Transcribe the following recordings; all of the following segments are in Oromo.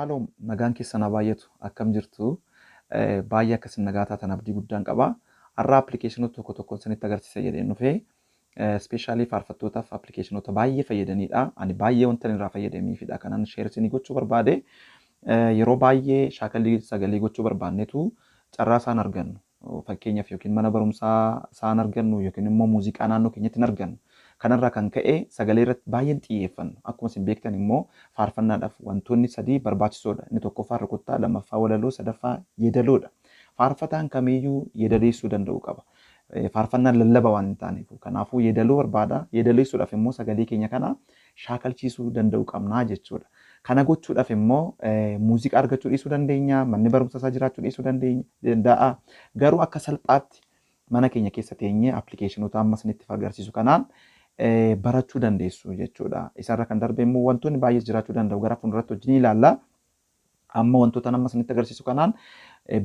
Shaaloom, nagaan keessan haa baay'atu. Akkam jirtu? Baay'ee akka isin nagaa taatan abdii guddaan qaba. Har'a appilikeeshinoota tokko tokkoon isinitti agarsiisa jedheen dhufee, especially faarfattootaaf appilikeeshinoota baay'ee fayyadanidha. Ani baay'ee wanta irraa fayyadameefidha. Kanan share isinii gochuu barbaade, yeroo baay'ee shaakallii sagalee gochuu barbaannetu carraa isaan argannu. Fakkeenyaaf, yookiin mana barumsaa isaan argannu yookiin immoo muuziqaa naannoo keenyatti hin argannu. Kanarraa kan ka'e sagalee irratti baay'een xiyyeeffannu. Akkuma isin beektan immoo faarfannaadhaaf wantoonni sadii barbaachisoodha. Inni tokkoffaa rukuttaa, lammaffaa walaloo, sadaffaa yeedaloodha. Faarfataan kamiyyuu yeedaleessuu danda'uu qaba. Faarfannaan lallaba waan hin taaneef. Kanaafuu yeedaloo barbaada. Yeedaleessuudhaaf immoo sagalee keenya kana shaakalchiisuu danda'uu qabnaa jechuudha. Kana gochuudhaaf immoo muuziqaa argachuu dhiisuu dandeenya, manni barumsa isaa jiraachuu dhiisuu danda'a. Garuu akka salphaatti mana keenya keessa teenyee appilikeeshinoota amma isinitti agarsiisu kanaan barachuu dandeessu jechuudha. Isarra kan darbe immoo wantoonni baay'ees jiraachuu danda'u, gara fuulduratti wajjin ilaalla. Amma wantoota amma isinitti agarsiisu kanaan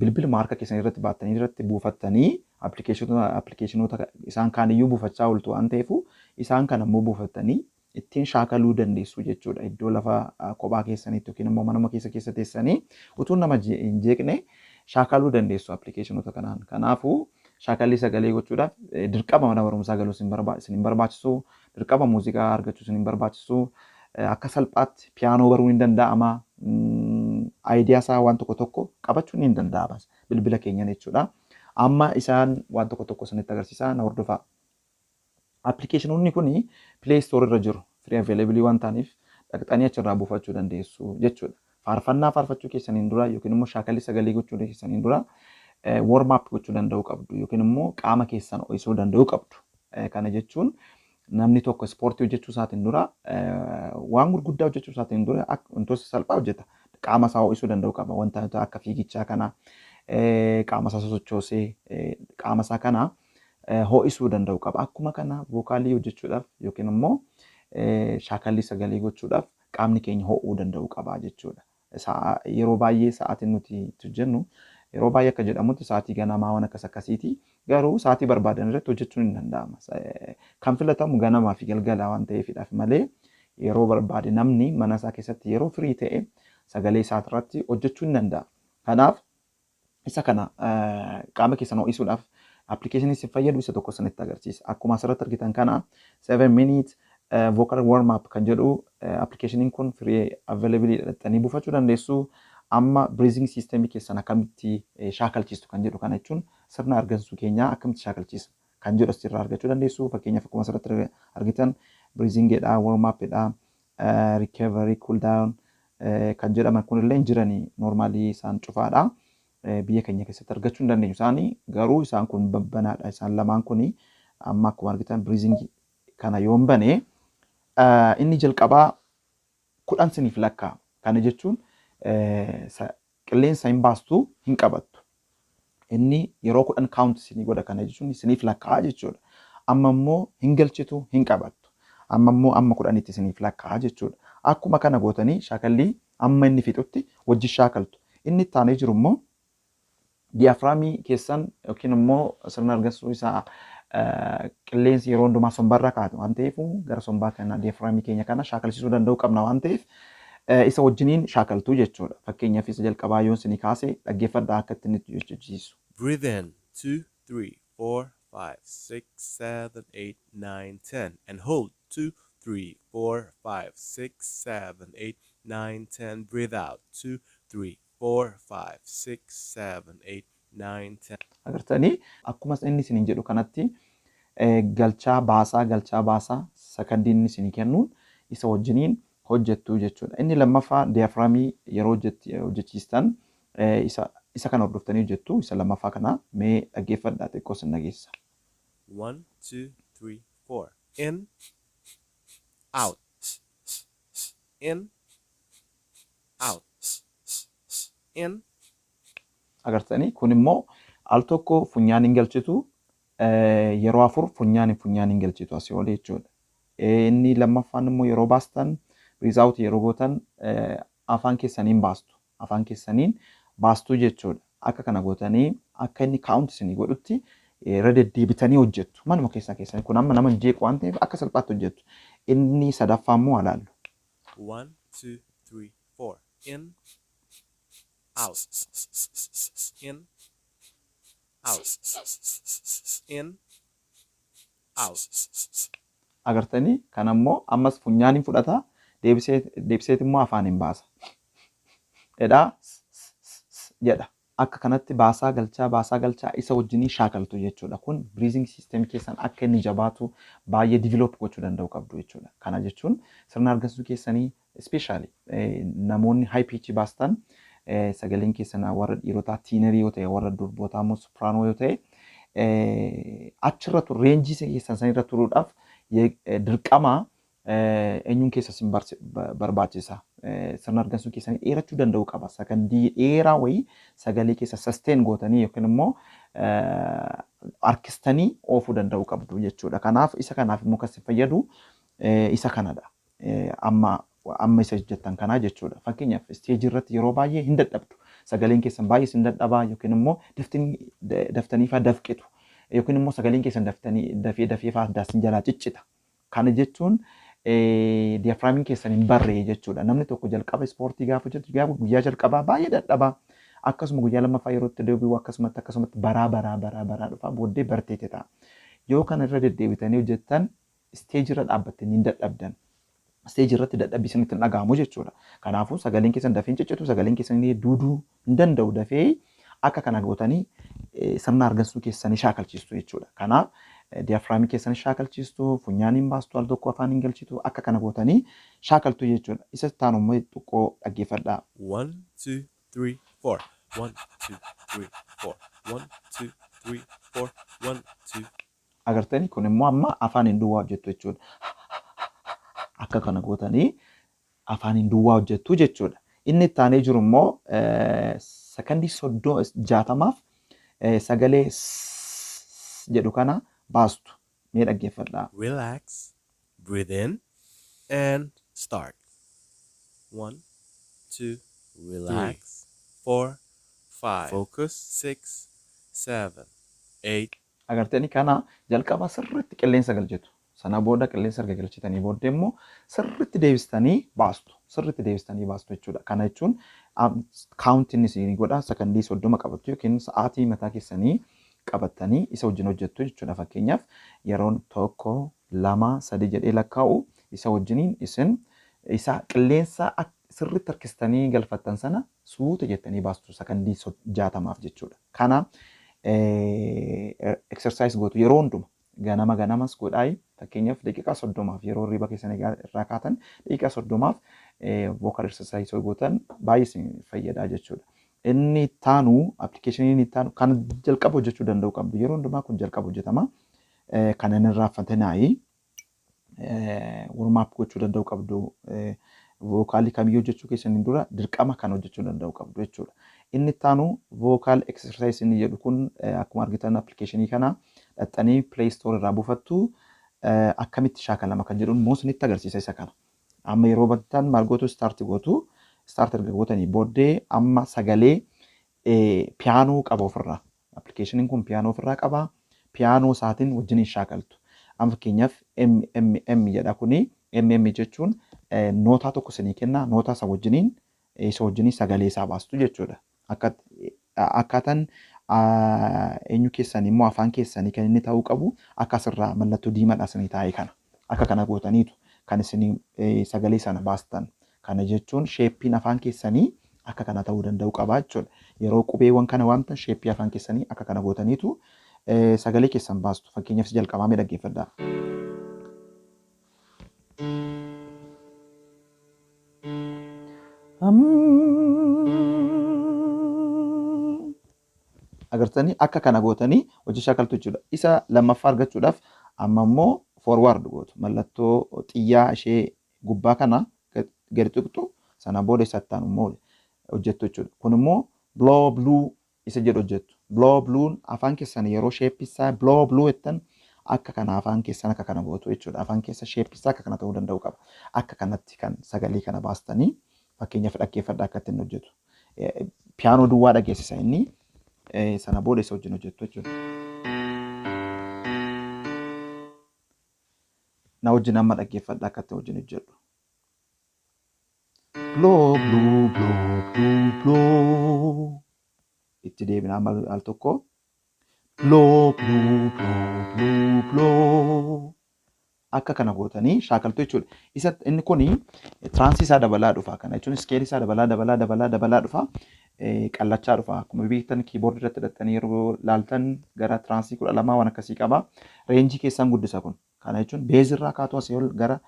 bilbiluma harka keessan irratti baattanii irratti buufattanii appilikeeshinoota isaan kaaniyyuu buufachaa ooltu waan ta'eef, isaan kana immoo buufattanii ittiin shaakaluu dandeessu jechuudha. Iddoo lafa kophaa keessanitti yookiin immoo manuma keessa keessa teessanii utuu nama hin jeeqne shaakaluu dandeessu appilikeeshinoota kanaan. Kanaafuu shaakallii sagalee gochuudhaaf dirqama mana barumsaa galuu isin hin barbaachisu, dirqama muuziqaa argachuu isin hin barbaachisu. Akka salphaatti piyaanoo baruun hin danda'ama. Idea isaa waan tokko tokko qabachuun hin danda'ama bilbila keenyan jechuudha. Amma isaan waan tokko tokko isinitti agarsiisaa, na hordofaa. Appilikeeshinoonni kun Play Store irra jiru. Free available waan ta'aniif dhaqxanii achirraa buufachuu dandeessu jechuudha. Faarfannaa faarfachuu keessaniin dura yookiin immoo shaakallii sagalee gochuu keessaniin dura warm up gochuu danda'uu qabdu yookiin immoo qaama keessan ho'isuu danda'uu qabdu. Kana jechuun namni tokko ispoortii hojjechuu isaatiin dura, waan gurguddaa hojjechuu isaatiin dura wantoota salphaa hojjeta. Qaama isaa ho'isuu danda'uu qaba. Wantoota akka fiigichaa kana qaama isaa sosochoosee qaama isaa kana ho'isuu danda'uu qaba. Akkuma kana vocal hojjechuudhaaf yookiin immoo shaakallii sagalee gochuudhaaf qaamni keenya ho'uu danda'uu qaba jechuudha. Yeroo baay'ee sa'aatiin nuti itti hojjennu, yeroo baay'ee akka jedhamutti sa'aatii ganamaa waan akkas akkasiiti. Garuu sa'aatii barbaadan irratti hojjechuun hin danda'ama. Kan filatamu ganamaa fi galgala waan ta'eefidhaaf malee yeroo barbaade namni mana isaa keessatti yeroo free ta'e sagalee isaa irratti hojjechuu hin danda'a. Kanaaf isa kana qaama keessan ho'isuudhaaf appilikeeshinii isin fayyadu isa tokko isinitti agarsiisa. Akkuma asirratti argitan kana 7 minute vocal warm up kan jedhu appilikeeshiniin kun free available jedhattanii buufachuu dandeessu. Amma breathing system keessan akkamitti shaakalchiistu kan jedhu, kana jechuun sirna argansuu keenyaa akkamitti shaakalchiisa kan jedhu asirraa argachuu dandeessu. Fakkeenyaaf, akkuma asirratti argitan breathing dha, warm up dha, recovery, cool down kan jedhaman kunillee hin jiranii, normally isaan cufaadha. Biyya keenya keessatti argachuu hin dandeenyu isaanii, garuu isaan kun babbanaadha. Isaan lamaan kuni amma akkuma argitan breathing kana yoon bane, inni jalqabaa 10 siniif lakkaa'a. Kana jechuun qilleensa hin baastu, hin qabattu. Inni yeroo 10 count isinii godha, kana jechuun isiniif lakkaa'a jechuudha. Amma immoo hin galchitu, hin qabattu. Amma immoo amma 10tti isiniif lakkaa'a jechuudha. Akkuma kana gootanii shaakallii amma inni fixutti wajjin shaakaltu. Inni itti aanee jiru immoo diaphragm keessan yookiin immoo sirna argansuu isaa, qilleensi yeroo hundumaa sombarra kaa'atu waan ta'eef, gara sombaa kana diaphragm keenya kana shaakalsiisuu danda'uu qabna waan ta'eef, isa wajjiniin shaakaltuu jechuudha. Fakkeenyaaf, isa jalqabaa yoon isinii kaase, dhaggeeffadhaa akka inni itti hojjechiisu. Breathe in. 2, 3, 4, 5, 6, 7, 8, 9, 10. And hold. 2, 3, 4, 5, 6, 7, 8, 9, 10. Breathe out. 2, 3, 4, 5, 6, 7, 8, 9, 10. Agartanii, akkuma inni isiniin jedhu kanatti galchaa baasaa, galchaa baasaa, sakandii inni isinii kennuun isa wajjiniin hojjettu jechuudha. Inni lammaffaa diaphragm yeroo hojjechiistan isa kana hordoftanii hojjettu. Isa lammaffaa kana mee dhaggeeffadhaa, xiqqoo sin dhageessa. 1, 2, 3, 4. In, out. In, out. In, Agartanii, kun immoo al tokko funyaan hin galchitu, yeroo afur funyaan hin galchitu asii ol jechuudha. Inni lammaffaan immoo yeroo baastan, breathe out yeroo gootan, afaan keessaniin baastu. Afaan keessaniin baastuu jechuudha. Akka kana gootanii akka inni count isinii godhutti irra deddeebitanii hojjettu. Manuma keessaa keessanii kun amma nama hin jeequ waan ta'eef akka salphaatti hojjettu. Inni sadaffaa immoo alaallu. 1, 2, 3, 4. In, Out. In. Out. In. Out. Agartanii, kan ammoo ammas funyaaniin fudhata, deebiseet immoo afaaniin baasa. Jedhaa jedha. Akka kanatti baasaa galchaa, baasaa galchaa isa wajjinii shaakaltu jechuudha. Kun breathing system keessan akka inni jabaatu baay'ee develop gochuu danda'u qabdu jechuudha. Kana jechuun sirna hargansuu keessanii, especially namoonni high pitch baastan, sagaleen keessan warra dhiirotaa tenorii yoo ta'e, warra durbootaa immoo soprano yoo ta'e, achirra rangeii keessan sanirra turuudhaaf dirqama eenyuun keessa isin barbaachisa. Sirna hargansuu keessanii dheerachuu danda'u qaba. Sakandii dheeraa wayii sagalee keessa sustain gootanii yookiin immoo harkistanii oofuu danda'u qabdu jechuudha. Kanaaf isa kanaaf immoo kan isin fayyadu isa kanadha. Amma isa hojjettan kanaa jechuudha. Fakkeenyaaf, stageii irratti yeroo baay'ee hin dadhabdu. Sagaleen keessan baay'ee isin dadhabaa yookiin immoo daftanii faa dafqitu yookiin immoo sagaleen keessan daftanii dafee dafee faa addaa jalaa ciccita. Kana jechuun diaphragmiin keessan hin barree jechuudha. Namni tokko jalqaba ispoortii gaafa hojjetu, gaafa guyyaa jalqabaa baay'ee dadhabaa. Akkasuma guyyaa lammaffaa yeroo itti deebi'u akkasumatti akkasumatti baraa baraa baraa baraa dhufa, booddee barteete ta'a. Yoo kana irra deddeebitanii hojjettan, stageii irra dhaabbattanii hin dadhabdan. Stageii irratti dadhabbii isinitti hin dhaga'amu jechuudha. Kanaafuu sagaleen keessan dafee hin ciccitu, sagaleen keessan duuduu hin danda'u dafee. Akka kana gootanii sirna hargansuu keessanii shaakalchiistu jechuudha. Kanaaf diaphragmii keessanii shaakalchiistu, funyaaniin baastu, al tokko afaan hin galchitu, akka kana gootanii shaakaltu jechuudha. Isa taanu immoo xiqqoo dhaggeeffadhaa. One, two, three, four. One, two, three, four. One, two, three, four. One, two. Agartanii, kun immoo amma afaan hin duwwaa hojjettu jechuudha. Akka kana gootanii afaan hin duwwaa hojjettu jechuudha. Inni itti aanee jiru immoo sakandii 60f sagalee jedhu kana baastu. Mee dhaggeeffadhaa. Relax. Breathe in and start. One, two, relax. Four, five. Focus. Six, seven, eight. Agartanii, kana jalqaba sirriitti qilleensa galchitu. Sana booda qilleensa erga galchitanii booddee immoo sirriitti deebistanii baastu. Sirriitti deebistanii baastu jechuudha. Kana jechuun countiin isin godha, sakandii 30 qabattu yookiin sa'aatii mataa keessanii qabattanii isa wajjin hojjettu jechuudha. Fakkeenyaaf, yeroon tokko, lama, sadi jedhee lakkaa'u isa wajjiniin isin isa qilleensa sirriitti harkistanii galfattan sana suuta jettanii baastu sakandii 60f jechuudha. Kana exercise gootu yeroo hunduma, ganama ganamas godhaayi. Fakkeenyaaf, daqiiqaa 30f yeroo hirriba keessan irraa kaatan daqiiqaa 30f vocal exercise gootan baay'ee isin fayyadaa jechuudha. Inni ittaanu, applicationiin ittaanu kan jalqaba hojjechuu danda'u qabdu, yeroo hundumaa kun jalqaba hojjetama. Kan inni irraanfatinaayi warm up gochuu danda'u qabdu. Vocalii kamiyyuu hojjechuu keessaniin dura dirqama kan hojjechuu danda'u qabdu jechuudha. Inni ittaanu vocal exercise inni jedhu kun, akkuma argitan applicationii kana dhaxxanii Play Store irraa buufattu. Akkamitti shaakalama kan jedhu immoo isinitti agarsiisa isa kana. Amma yeroo battan maal gootu? Start gootu. Start erga gootanii booddee amma sagalee piyaanoo qaba ofirraa. Applicationiin kun piyaanoo ofirraa qaba. Piyaanoo isaatiin wajjin shaakaltu. Amma fakkeenyaaf M M M jedha kuni. M M jechuun nootaa tokko isinii kenna. Nootaa isa wajjiniin sagalee isaa baastu jechuudha. Akkaataan eenyu keessanii immoo afaan keessanii kan inni ta'uu qabu akka asirraa mallattoo diimaadha isinii taa'e kana. Akka kana gootaniitu kan isin sagalee sana baastan. Kana jechuun shapeiin afaan keessanii akka kana ta'uu danda'u qaba jechuudha. Yeroo qubeewwan kana waamtan shapeii afaan keessanii akka kana gootaniitu sagalee keessan baastu. Fakkeenyaaf, jalqabaa mee dhaggeeffadhaa. Agartanii, akka kana gootanii hojii shaakaltu jechuudha. Isa lammaffaa argachuudhaaf amma immoo forward gootu. Mallattoo xiyyaa ishee gubbaa kana gadi tuqxu, sana booda isa itti immoo hojjettu jechuudha. Kun immoo blow blue isa jedhu hojjettu. Blow blue'n afaan keessan yeroo shapeii blow blue jettan akka kana afaan keessan akka kana gootu jechuudha. Afaan keessa shapeii akka kana ta'uu danda'u qaba. Akka kanatti kan sagalee kana baastanii, fakkeenyaaf, dhaggeeffadhaa akka ittiin hojjetu. Piyaanoo duwwaa dhageessisa inni, sana booda isa wajjin hojjettu jechuudha. Na wajjin amma dhaggeeffadhaa akka itti wajjin hojjedhu. Blow, blow, blow, blow, blow. Itti deebina amma al tokko. Blow, blow, blow, blow, blow. Akka kana gootanii shaakaltu jechuudha. Isa inni kuni tiraansii isaa dabalaa dhufa. Kana jechuun iskeelii isaa dabalaa dabalaa dabalaa dabalaa dhufa. Qallachaa dhufa. Akkuma beektan kiiboordii irratti hidhattanii yeroo laaltan gara tiraansii 12 waan akkasii qaba. Reenjii keessan guddisa kun. Kana jechuun beezirraa kaatu asii ol gara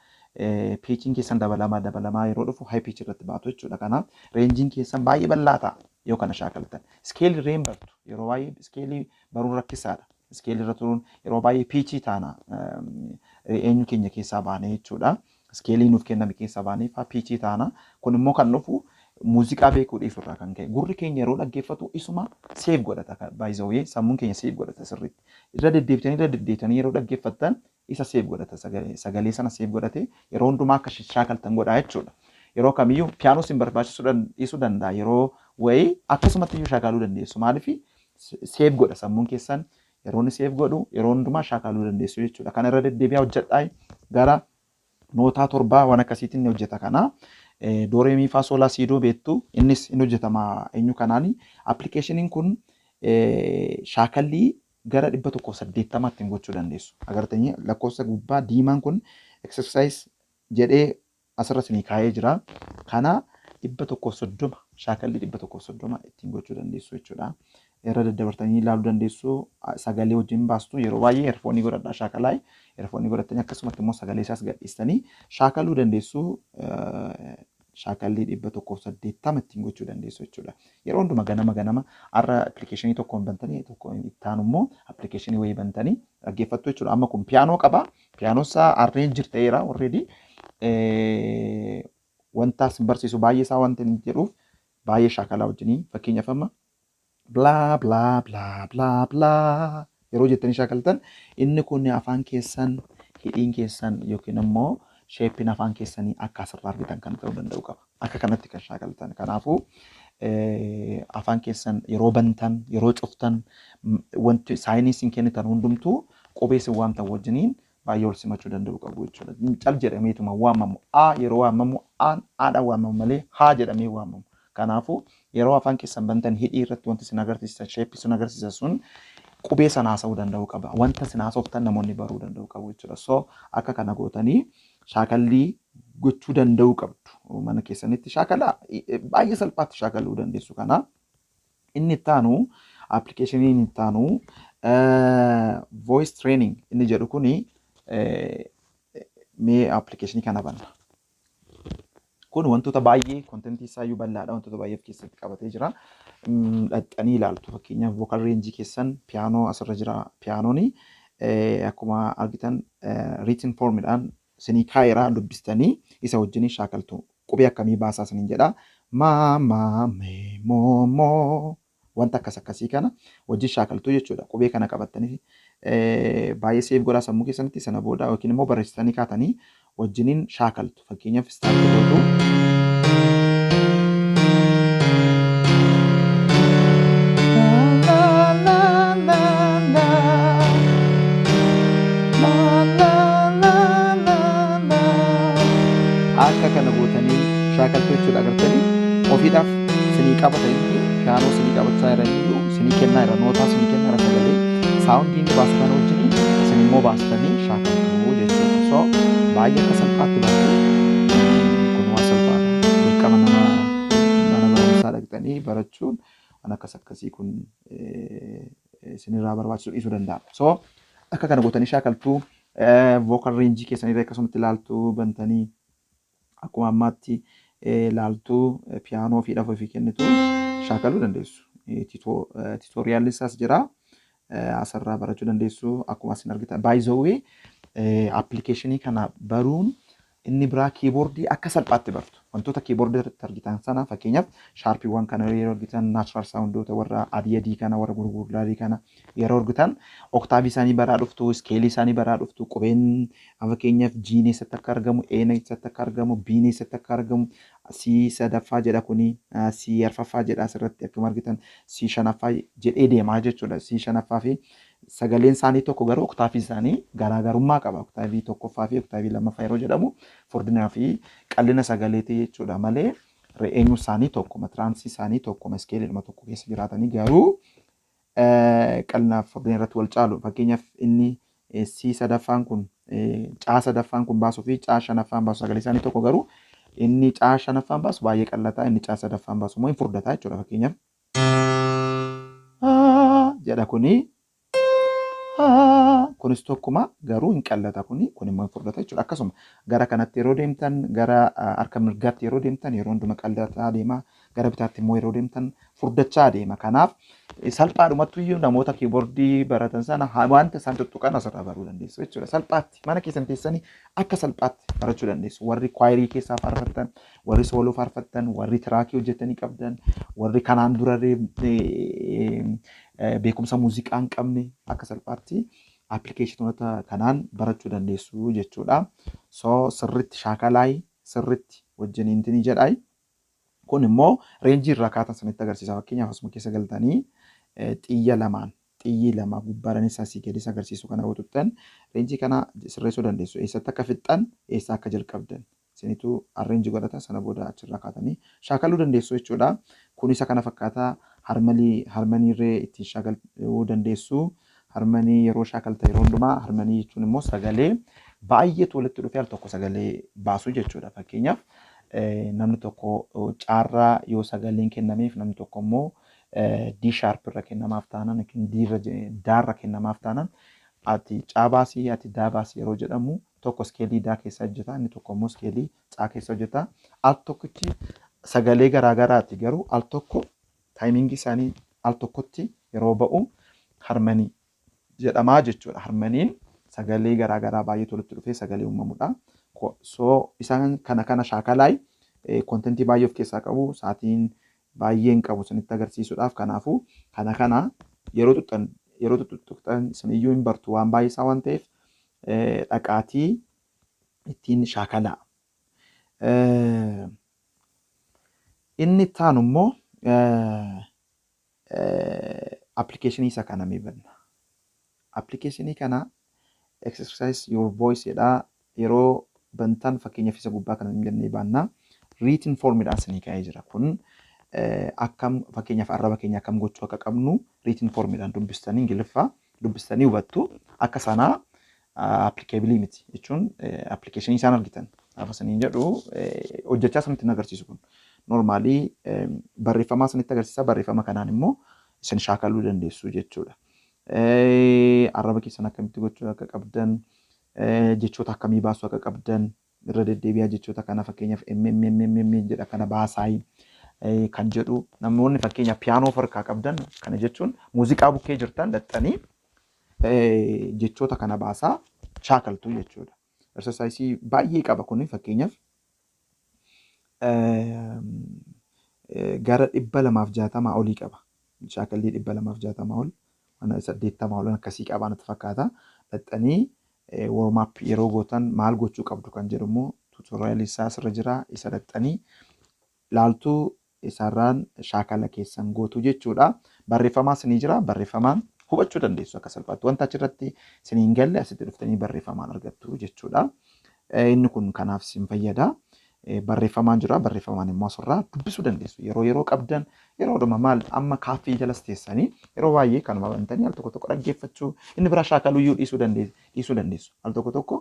piichiin keessan dabalamaa dabalamaa yeroo dhufu high pitch irratti baatu jechuudha. Kanaaf reenjiin keessan baay'ee bal'aa ta'a yoo kana shaakaltan. Iskeelii irree hin bartu. Yeroo baay'ee iskeelii baruun rakkisaadha. Iskeelii irra turuun yeroo baay'ee piichii taana eenyu keenya keessaa baanee jechuudha. Iskeelii nuuf kenname keessaa baanee faa piichii taana. Kun immoo kan dhufu muuziqaa beekuu dhiisuu irraa kan ka'e. Gurri keenya yeroo dhaggeeffatu isuma save godhata. Baay'ee sammuun keenya save godhata sirriitti. Irra deddeebitanii irra deddeebitanii yeroo dhaggeeffattan isa save godhata, sagalee sana save godhate yeroo hundumaa akka shaakaltan godhaa jechuudha. Yeroo kamiyyuu piyaanoo isin barbaachisuu dhiisuu danda'a. Yeroo wayii akkasumatti iyyuu shaakaluu dandeessu. Maaliif save godha sammuun keessan yeroo inni save godhu yeroo hundumaa shaakaluu dandeessu jechuudha. Kana irra deddeebi'aa hojjedhaa gara nootaa 7 waan akkasiitiin ni hojjeta kana. Dooreemii faa soolaa siidoo beektu innis inni hojjetama eenyu kanaani. Appilikeeshiniin kun shaakallii gara 180 ittiin gochuu dandeessu. Agartanii lakkoofsa gubbaa diimaan kun exercise jedhee asirra isinii kaa'ee jira. Kana 130 shaakallii 130 ittiin gochuu dandeessu jechuudha. Irra daddabartanii ilaaluu dandeessu. Sagalee wajjin baastu yeroo baay'ee eerfoonii godhadhaa shaakalaa. Eerfoonii godhattanii akkasumatti immoo sagalee isaas gadhiistanii shaakaluu dandeessu. Shaakallii 180 ittiin gochuu dandeessu jechuudha. Yeroo hundumaa ganama ganama har'a appilikeeshinii tokkoon bantanii tokko itti aanu immoo appilikeeshinii wayii bantanii dhaggeeffattu jechuudha. Amma kun piyaanoo qaba. Piyaanoon isaa arreenjir ta'eera already. Wanta isin barsiisu baay'ee isaa wanta inni jedhuuf baay'ee shaakalaa wajjinii fakkeenyaaf amma bla bla bla bla bla yeroo jettanii shaakaltan inni kun afaan keessan hidhiin keessan yookiin immoo sheeppiin afaan keessanii akka asirraa argitan kan ta'uu danda'u qaba. Akka kanatti kan shaakaltan. Kanaafuu afaan keessan yeroo bantan yeroo cuftan wanti saayinii isin kennitan hundumtuu qubee isin waamtan wajjiniin baay'ee ol simachuu danda'u qabu jechuudha. Cal jedhameetuma waamamu. A yeroo waamamu aan aadhaan waamamu malee haa jedhamee waamamu. Kanaafuu yeroo afaan keessan bantan hidhii irratti wanti isin agarsiisan sheeppii isin agarsiisan sun qubee sana haasa'uu danda'u qaba. Wanta isin haasoftan namoonni baruu danda'u qabu jechuudha. So akka kana gootanii shaakallii gochuu danda'uu qabdu. Mana keessanitti shaakalaa baay'ee salphaatti shaakaluu dandeessu kana. Inni itti aanu appilikeeshiniin inni itti aanu voice training inni jedhu kuni mee appilikeeshinii kana banna. Kun wantoota baay'ee kontentii isaayyuu bal'aadha. Wantoota baay'ee of keessatti qabatee jira. Dhaxxanii ilaaltu. Fakkeenyaaf vocal range keessan piyaanoo asirra jira. Piyaanoon akkuma argitan written formidhaan isinii kaa'eera dubbistanii isa wajjin shaakaltu. Qubee akkamii baasaa isiniin jedha. Ma, ma, me, mo, mo. Wanta akkas akkasii kana wajjin shaakaltu jechuudha. Qubee kana qabattanii baay'ee save godhaa sammuu keessanitti sana booda yookiin immoo barreessitanii kaatanii wajjiniin shaakaltu. Fakkeenyaaf start gootu. Akka kana gootanii shaakaltu jechuudha. Agartanii ofiidhaaf isinii qabata inni piyaanoo isinii qabachaa jira iyyuu isinii kennaa jira nootaa isinii kennaa jira sagalee saawundii inni baasu kana wajjiniin isin immoo baastanii shaakaltu jechuudha. So baay'ee akka salphaatti bartu kun waan salphaadha. Dirqama nama mana barumsaa dhaqxanii barachuun waan akkas akkasii kun isinirraa barbaachisu dhiisuu danda'a. So akka kana gootanii shaakaltu vocal range keessanii akkasumatti ilaaltu bantanii akkuma ammaatti ilaaltu piyaanoo ofiidhaaf ofii kennitu shaakaluu dandeessu. Tiitoriyaalli isaas jira. Asirraa barachuu dandeessu akkuma isin argitan. By the way appilikeeshinii kana baruun inni biraa kiiboordii akka salphaatti bartu. Wantoota kiiboordii irratti argitan sana fakkeenyaaf shaarpiiwwan kana yeroo argitan natural saawundoota warra adii adii kana warra gurguddaa adii kana yeroo argitan oktaavii isaanii baraa dhuftu, iskeelii isaanii baraa dhuftu, qubeen fakkeenyaaf G'n eessatti akka argamu, A'n eessatti akka argamu, B'n eessatti akka argamu, C sadaffaa jedha kuni, C arfaffaa jedha asirratti akkuma argitan C shanaffaa jedhee deemaa jechuudha. C shanaffaa fi sagaleen isaanii tokko garuu oktaavii isaanii garaagarummaa qaba. Oktaavii tokkoffaa fi oktaavii lammaffaa yeroo jedhamu furdinaa fi qal'ina sagaleeti jechuudha malee Eenyu isaanii tokkuma, tiraansii isaanii tokkuma, iskeeliidhuma tokko keessa jiraatanii garuu qal'inaaf furdina irratti wal caalu. Fakkeenyaaf inni C sadaffaan kun, C sadaffaan kun baasuu fi C shanaffaan baasu sagalee isaanii tokko, garuu inni C shanaffaan baasu baay'ee qal'ataa, inni C sadaffaan baasu immoo hin furdataa jechuudha. Fakkeenyaaf jedha kuni, kunis tokkuma, garuu hin qallata kuni, kun immoo hin furdata jechuudha. Akkasuma gara kanatti yeroo deemtan, gara harka mirgaatti yeroo deemtan yeroo hundumaa qal'ataa deema, gara bitaatti immoo yeroo deemtan furdachaa deema. Kanaaf salphaadhumatti iyyuu namoota kiiboordii baratan sana wanta isaan tuttuqan asirraa baruu dandeessu jechuudha. Salphaatti mana keessan teessanii akka salphaatti barachuu dandeessu. Warri kwaayirii keessaa faarfattan, warri sooloo faarfattan, warri tiraakii hojjetanii qabdan, warri kanaan dura beekumsa muuziqaa hin qabne akka salphaatti appilikeeshinoota kanaan barachuu dandeessu jechuudha. So sirriitti shaakalaayi, sirriitti wajjin intinii jedhaayi. Kun immoo reenjii irraa kaatan sanitti agarsiisa. Fakkeenyaaf asuma keessa galtanii xiyya lamaan, xiyyi lama gubbaadhaanis asii gadis agarsiisu kana yoo tuqxan reenjii kana sirreessuu dandeessu. Eessatti akka fixxan, eessa akka jalqabdan isinitu arreenjii godhata, sana booda achirraa kaatanii shaakaluu dandeessu jechuudha. Kun isa kana fakkaata. Harmanii irree ittiin shaakaluu dandeessu. Harmanii yeroo shaakalta yeroo hundumaa, harmanii jechuun immoo sagalee baay'eetu walitti dhufee al tokko sagalee baasu jechuudha. Fakkeenyaaf namni tokko caarraa yoo sagaleen kennameef, namni tokko immoo D sharp irra kennamaaf taanaan yookiin D irra, daarra kennamaaf taanaan, ati caa baasii, ati daa baasii yeroo jedhamu, tokko iskeelii daa keessa hojjeta, inni tokko immoo iskeelii caa keessa hojjeta. Al tokkichi sagalee garaagaraati, garuu al tokko taayimingii isaanii al tokkotti yeroo ba'u harmanii jedhamaa jechuudha. Harmaniin sagalee garaagaraa baay'eetu walitti dhufee sagalee uumamudha. So isaan kana kana shaakalaay kontentii baay'ee of keessaa qabu, sa'aatiin baay'ee hin qabu isinitti agarsiisuudhaaf. Kanaafuu kana kana yeroo tuqxan, yeroo tuttuqxan isin iyyuu hin bartu waan baay'ee isaa waan ta'eef, dhaqaatii ittiin shaakalaa. Inni itti aanu immoo appilikeeshinii isa kana mee banna. Appilikeeshinii kana "Exercise your voice" jedha. Yeroo bantan fakkeenyaaf isa gubbaa kana hin jennee baanna. Written formidhaan isinii ka'ee jira. Kun akkam fakkeenyaaf arraba keenya akkam gochuu akka qabnu written formidhaan dubbistanii, Ingiliffaa dubbistanii hubattu. Akka sanaa applicable miti jechuun appilikeeshinii isaan argitan. Gaafa isiniin jedhu hojjechaa isinitti hin agarsiisu kun. Normaalii barreeffamaa isinitti agarsiisa, barreeffama kanaan immoo isin shaakaluu dandeessu jechuudha. Arraba keessan akkamitti gochuu akka qabdan, jechoota akkamii baasuu akka qabdan, irra deddeebi'aa jechoota kana, fakkeenyaaf MMMMM jedha kana baasaayi kan jedhu, namoonni fakkeenyaaf piyaanoo of harkaa qabdan, kana jechuun muuziqaa bukkee jirtan dhaxxanii jechoota kana baasaa shaakaltu jechuudha. Exersaayisii baay'ee qaba kun, fakkeenyaaf gara 260 olii qaba. Shaakallii 260 ol, 80 ol akkasii qaba natti fakkaata. Dhaxxanii warm up yeroo gootan maal gochuu qabdu kan jedhu immoo tutorial isaa asirra jira. Isa dhaxxanii laaltuu, isarraan shaakala keessan gootu jechuudha. Barreeffamaas ni jira. Barreeffamaan hubachuu dandeessu akka salphaatti. Wanta achirratti isin hin galle asitti dhuftanii barreeffamaan argattu jechuudha. Inni kun kanaaf isin fayyada. Barreeffamaan jira. Barreeffamaan immoo asirraa dubbisuu dandeessu. Yeroo yeroo qabdan, yeroodhuma maal amma kaaffii jalas teessanii yeroo baay'ee kanuma bantanii al tokko tokko dhaggeeffachuu, inni biraa shaakaluu iyyuu dhiisuu dandeessu. Al tokko tokko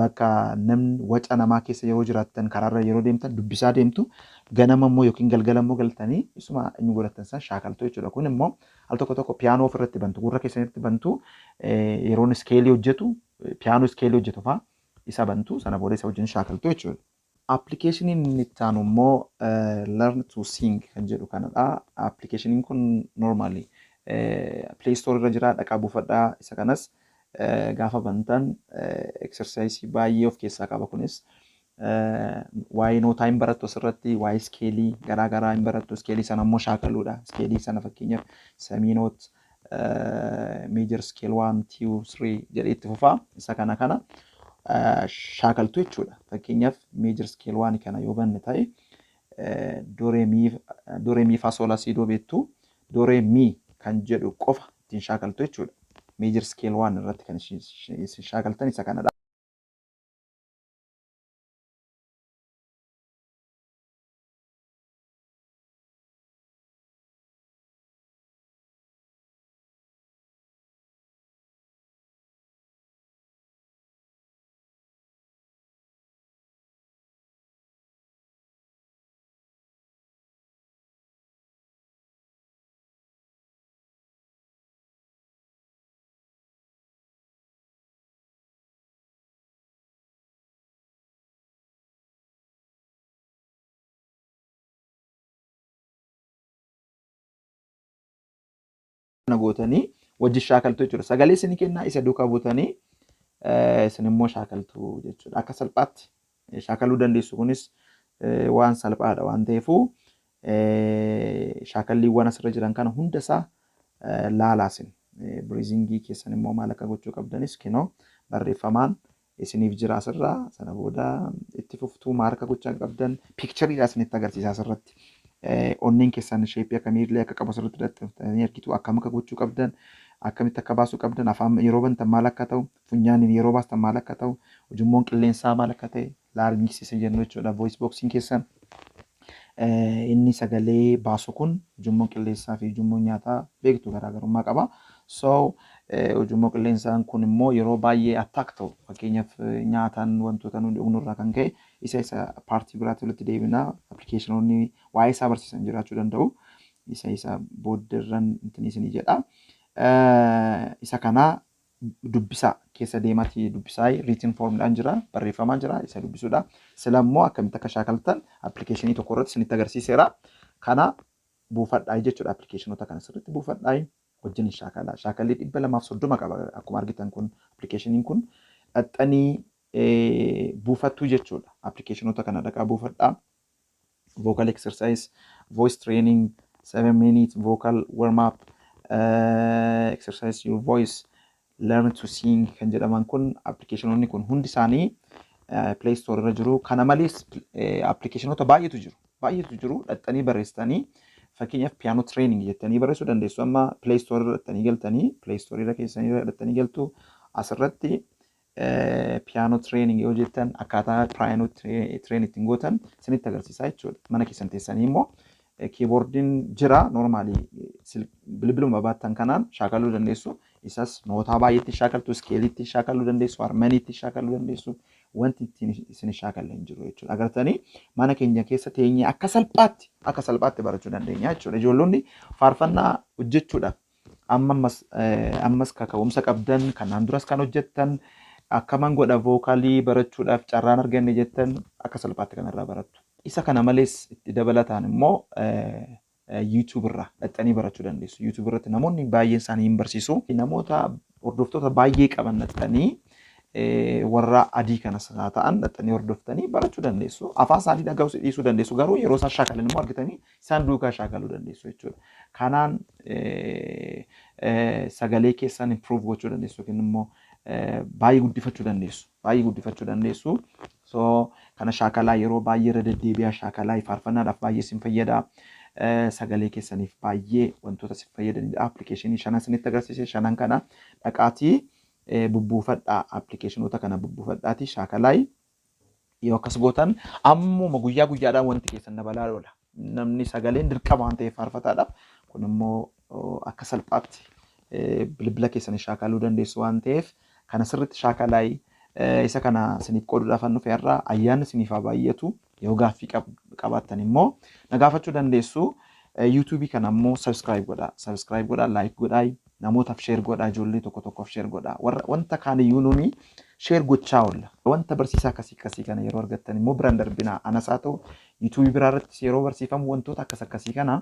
bakka namni waca namaa keessa yeroo jiraattan, karaarra yeroo deemtan dubbisaa deemtu, ganama immoo yookiin galgala immoo galtanii isuma inni godhattan sana shaakaltu jechuudha. Kun immoo al tokko tokko piyaanoo ofirratti bantu, gurra keessanitti bantu, yeroon iskeelii hojjetu, piyaanoo iskeelii hojjetu fa'aa isa bantu, sana booda isa wajjin shaakaltu jechuudha. Appilikeeshiniin inni itti aanu immoo Learn to Sing kan jedhu kanadha. Appilikeeshiniin kun normally Play Store irra jira, dhaqaa buufadhaa. Isa kanas gaafa bantan exersaayisii baay'ee of keessaa qaba kunis. Waa'ee nootaa hin barattu asirratti, waa'ee iskeelii garaa garaa hin barattu, iskeelii sana immoo shaakaluudha. Iskeelii sana fakkeenyaaf semi note, major scale 1, 2, 3 jedhee itti fufaa. Isa kana kana shaakaltu jechuudha. Fakkeenyaaf major scale 1 kana yoo banne ta'e, dooree mii faa soolaa siidoo beektu, dooree mii kan jedhu qofa ittiin shaakaltu jechuudha. Major scale 1 irratti kan isin shaakaltan isa kanadha. Kana gootanii wajjin shaakaltu jechuudha. Sagalee isinii kennaa, isa duukaa buutanii isin immoo shaakaltu jechuudha. Akka salphaatti shaakaluu dandeessu. Kunis waan salphaadha waan ta'eefu shaakalliiwwan asirra jiran kana hundasaa laalaasin. Breathingii keessan immoo maal akka gochuu qabdanis kinoo barreeffamaan isiniif jira asirraa. Sana booda itti fuftuu, maal akka gochaa qabdan pictureiidha isinitti agarsiisa asirratti. Onneen keessan shapeii akkamiillee akka qabu asirratti dadhabtanii argitu, akkam akka gochuu qabdan, akkamitti akka baasuu qabdan, afaan yeroo bantan maal akka ta'u, funyaaniin yeroo baastan maal akka ta'u, ujummoon qilleensaa maal akka ta'e, larynxii jennu jechuudha, voice boxiin keessan. Inni sagalee baasu kun ujummoon qilleensaa fi ujummoon nyaataa beektu garaagarummaa qaba. So ujummoo qilleensaan kun immoo yeroo baay'ee attack ta'u, fakkeenyaaf nyaataan wantoota nuyi dhugnu irraa kan ka'e, isa partii biraatti walitti deebina, applicationoonni waa'ee isaa barsiisan jiraachuu danda'u. Isa booddeerran isinii jedha. Isa kana dubbisaa, keessa deematii dubbisaa, written formdhaan jira, barreeffamaan jira, isa dubbisuudha. Sila immoo akkamitti akka shaakaltan applicationii tokko irratti isinitti agarsiiseera. Kana buufadhaa jechuudha, applicationoota kana sirriitti buufadhaa, wajjin shaakalaa. Shaakallii 230 qaba akkuma argitan kun applicationiin kun, dhaxxanii buufattuu jechuudha. Applicationoota kana dhaqaa buufadhaa. Vocal exercise, voice training, 7 minute vocal warm up, exercise your voice, learn to sing kan jedhaman kun, applicationoonni kun hundi isaanii Play Store irra jiru. Kana malees applicationoota baay'eetu jiru. Baay'eetu jiru, dhaxxanii barreessitanii, fakkeenyaaf piano training jettanii barreessuu dandeessu. Amma Play Store irra dhaxxanii galtanii, Play Store irra keessanii irra dhaxxanii galtu, asirratti piano training yoo jettan akkaataa piano train ittiin gootan isinitti agarsiisa jechuudha. Mana keessan teessanii immoo keyboardiin jira, normalii bilbiluma baattan kanaan shaakaluu dandeessu. Isas nootaa baay'eetti shaakaltu, scaleiitti shaakaluu dandeessu, harmonyiitti shaakaluu dandeessu. Wanti ittiin isin shaakalle hin jiru jechuudha. Agartanii, mana keenya keessa teenyee akka salphaatti barachuu dandeenya jechuudha. Ijoollonni faarfannaa hojjechuudhaaf amma ammas kaka'umsa qabdan, kanaan duras kan hojjettan, akkaman godha vocalii barachuudhaaf carraan arganne jettan, akka salphaatti kanarraa barattu. Isa kana malees itti dabalataan immoo YouTube irraa dhaxxanii barachuu dandeessu. YouTube irratti namoonni baay'een isaanii hin barsiisu. Namoota hordoftoota baay'ee qaban dhaxxanii, warra adii kanas haa ta'an, dhaxxanii hordoftanii barachuu dandeessu. Afaan isaanii dhaga'uu dhiisuu dandeessu, garuu yeroo isaan shaakalan immoo argitanii isaan duukaa shaakaluu dandeessu jechuudha. Kanaan sagalee keessan improve gochuu dandeessu yookiin immoo baay'ee guddifachuu dandeessu. Baay'ee guddifachuu dandeessu. So kana shaakalaa, yeroo baay'ee irra deddeebi'aa shaakalaa, faarfannaadhaaf baay'ee isin fayyada. Sagalee keessaniif baay'ee wantoota isin fayyadanidha. Applicationii shanan isinitti agarsiise, shanan kana dhaqaatii bubbuufadhaa. Applicationoota kana bubbuufadhaatii shaakalaa. Yoo akkas gootan ammuma guyyaa guyyaadhaan wanti keessan dabalaa oola. Namni sagaleen dirqama waan ta'eef faarfataadhaaf, kun immoo akka salphaatti bilbila keessan shaakaluu dandeessu waan ta'eef kana sirriitti shaakalaa. Isa kana isiniif qooduudhaaf an dhufe irraa ayyaanni isiniif haa baay'atu. Yoo gaaffii qabaattan immoo na gaafachuu dandeessu. YouTubeii kana immoo subscribe godhaa. Subscribe godhaa, like godhaa, namootaaf share godhaa, ijoollee tokko tokkoof share godhaa. Warra wanta kaaniyyuu nuni share gochaa oolla. Wanta barsiisaa akkasii akkasii kana yeroo argattan immoo biraan darbinaa. Anas haa ta'u YouTubeii biraa irrattis yeroo barsiifamu wantoota akkas akkasii kana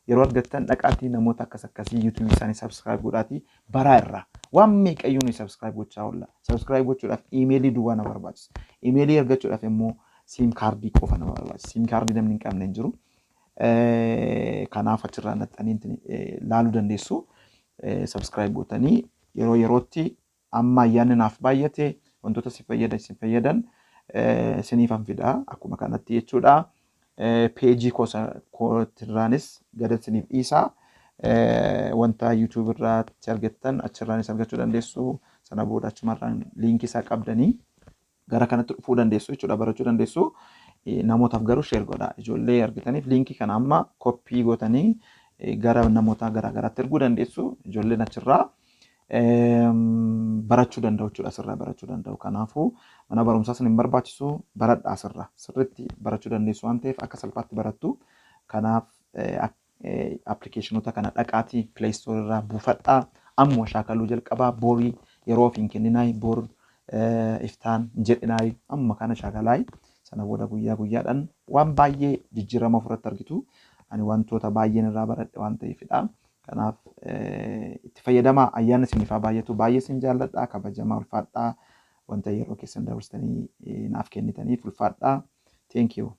yeroo argattan dhaqaatii namoota akkas akkasii YouTubeii isaanii subscribe godhaatii baraa irraa. Waan meeqayyuu nuyi subscribe gochaa oolla. Subscribe gochuudhaaf emailii duwwaa na barbaachisa. Emailii argachuudhaaf immoo SIM cardii qofa nama barbaachisa. SIM cardii namni hin qabne hin jiru. Kanaaf achirraa naxxanii laaluu dandeessu. Subscribe gootanii yeroo yerootti amma ayyaanni naaf baay'ate wantoota si fayyadan isiniifan fida akkuma kanatti jechuudha. Pageii kootirraanis gad isiniif dhiisa. Wanta YouTube irratti argattan achirraanis argachuu dandeessu. Sana booda achumarraan linkii isaa qabdanii gara kanatti dhufuu dandeessu jechuudha, barachuu dandeessu. Namootaaf garuu share godhaa. Ijoollee argitaniif linkii kana amma copy gootanii gara namoota garaa garaatti erguu dandeessu. Ijoolleen achirraa barachuu danda'u jechuudha, asirraa barachuu danda'u. Kanaafuu mana barumsaa isin hin barbaachisu, baradhaa, asirraa sirriitti barachuu dandeessu waan ta'eef akka salphaatti barattu. Kanaaf applicationoota kana dhaqaatii Play Store irraa buufadhaa. Ammuma shaakaluu jalqabaa, borii yeroo of hin kenninaa, bor iftaan hin jedhinaa, ammuma kana shaakalaa. Sana booda guyyaa guyyaadhaan waan baay'ee jijjiirama ofirratti argitu. Ani wantoota baay'een irraa baradhe waan ta'eefidha. Kanaaf itti fayyadamaa, ayyaanni isiniif haa baay'atu. Baay'ee isin jaalladha, kabajamaa, ulfaadhaa, wanta yeroo keessan dabarsitanii naaf kennitaniif ulfaadhaa. Thank you.